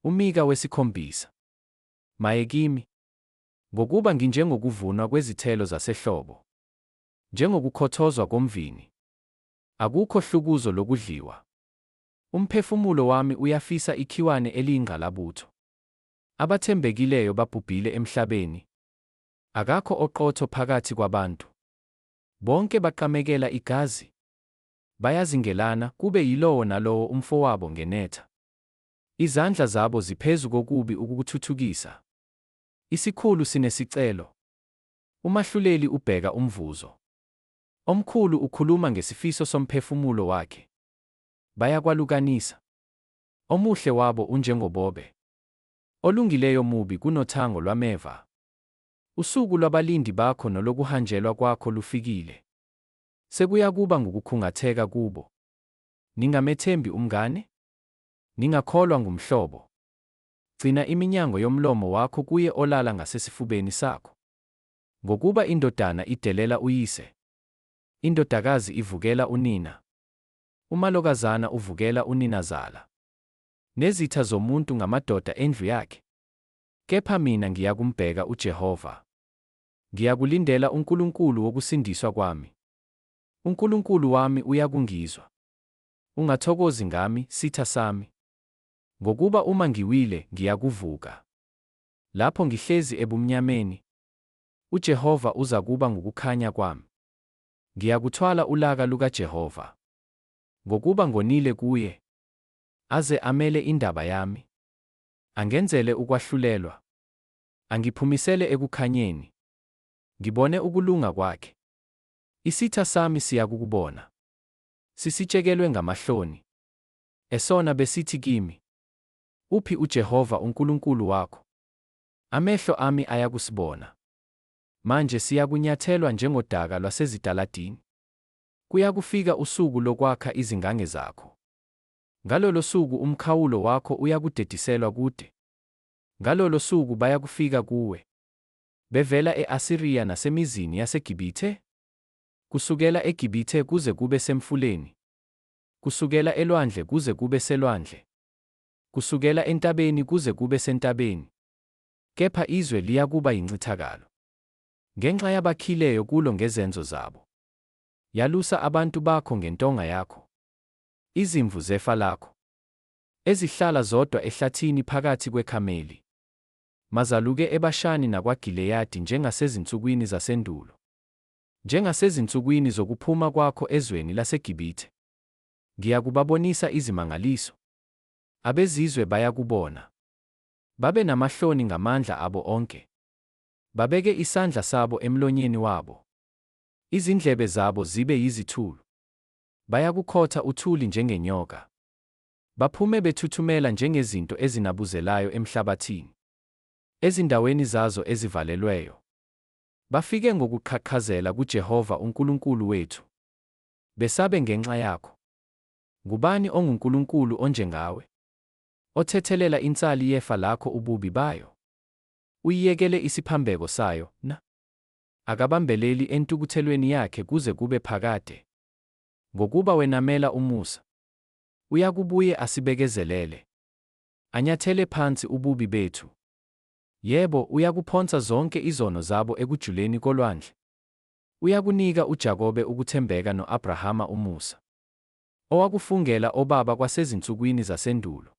UMika wesikhombisa. Maye kimi! Ngokuba nginjengokuvunwa kwezithelo zasehlobo, njengokukhothozwa komvini, akukho hlukuzo lokudliwa. Umphefumulo wami uyafisa ikhiwane eliyingqalabutho. Abathembekileyo babhubhile emhlabeni, akakho oqotho phakathi kwabantu. Bonke baqamekela igazi, bayazingelana, kube yilowo nalowo umfowabo ngenetha. Izandla zabo ziphezu kokubi ukukuthuthukisa. Isikhulu sinesicelo, umahluleli ubheka umvuzo. Omkhulu ukhuluma ngesifiso somphefumulo wakhe. Bayakwalukanisa. Omuhle wabo unjengobobe, olungileyo mubi kunothango lwameva. Usuku lwabalindi bakho nolokuhanjelwa kwakho lufikile. Sekuyakuba ngukukhungatheka kubo. Ningamethembi umngane, ningakholwa ngumhlobo. Gcina iminyango yomlomo wakho kuye olala ngasesifubeni sakho. Ngokuba indodana idelela uyise, indodakazi ivukela unina, umalokazana uvukela uninazala. Nezitha zomuntu ngamadoda endlu yakhe. Kepha mina ngiyakumbheka uJehova. Ngiyakulindela uNkulunkulu wokusindiswa kwami. UNkulunkulu wami uyakungizwa. Ungathokozi ngami, sitha sami. Ngokuba uma ngiwile, ngiyakuvuka. Lapho ngihlezi ebumnyameni, uJehova uzakuba ngukukhanya kwami. Ngiyakuthwala ulaka lukaJehova. Ngokuba ngonile kuye. Aze amele indaba yami. Angenzele ukwahlulelwa. Angiphumisele ekukhanyeni. Ngibone ukulunga kwakhe. Isitha sami siyakukubona. Sisitshekelwe ngamahloni. Esona besithi kimi, Uphi uJehova uNkulunkulu wakho? Amehlo ami ayakusibona. Manje siyakunyathelwa njengodaka lwasezitaladini. Kuyakufika usuku lokwakha izingange zakho. Ngalolo suku umkhawulo wakho uyakudediselwa kude. Ngalolo suku bayakufika kuwe. Bevela e-Asiriya nasemizini yaseGibithe, kusukela eGibithe kuze kube semfuleni, kusukela elwandle kuze kube selwandle, kusukela entabeni kuze kube sentabeni. Kepha izwe liyakuba yincithakalo ngenxa yabakhileyo kulo ngezenzo zabo. Yalusa abantu bakho ngentonga yakho, izimvu zefa lakho, ezihlala zodwa ehlathini phakathi kweKhameli. Mazaluke eBashani nakwaGileyadi njengasezinsukwini zasendulo, njengasezinsukwini zokuphuma kwakho ezweni laseGibithe. Ngiyakubabonisa izimangaliso. Abezizwe bayakubona. Babe namahloni ngamandla abo onke. Babeke isandla sabo emlonyeni wabo. Izindlebe zabo zibe yizithulu. Bayakukhotha uthuli njengenyoka. Baphume bethuthumela njengezinto ezinabuzelayo emhlabathini. Ezindaweni zazo ezivalelweyo. Bafike ngokuqhaqhazela kuJehova uNkulunkulu wethu. Besabe ngenxa yakho. Ngubani onguNkulunkulu onjengawe? Othethelela insali yefa lakho ububi bayo? Uyiyekele isiphambeko sayo, na? Akabambeleli entukuthelweni yakhe kuze kube phakade. Ngokuba wenamela umusa. Uyakubuye asibekezelele. Anyathele phansi ububi bethu. Yebo, uyakuphonsa zonke izono zabo ekujuleni kolwandle. Uyakunika uJakobe ukuthembeka no-Abrahama umusa. Owakufungela obaba kwasezinsukwini zasendulo.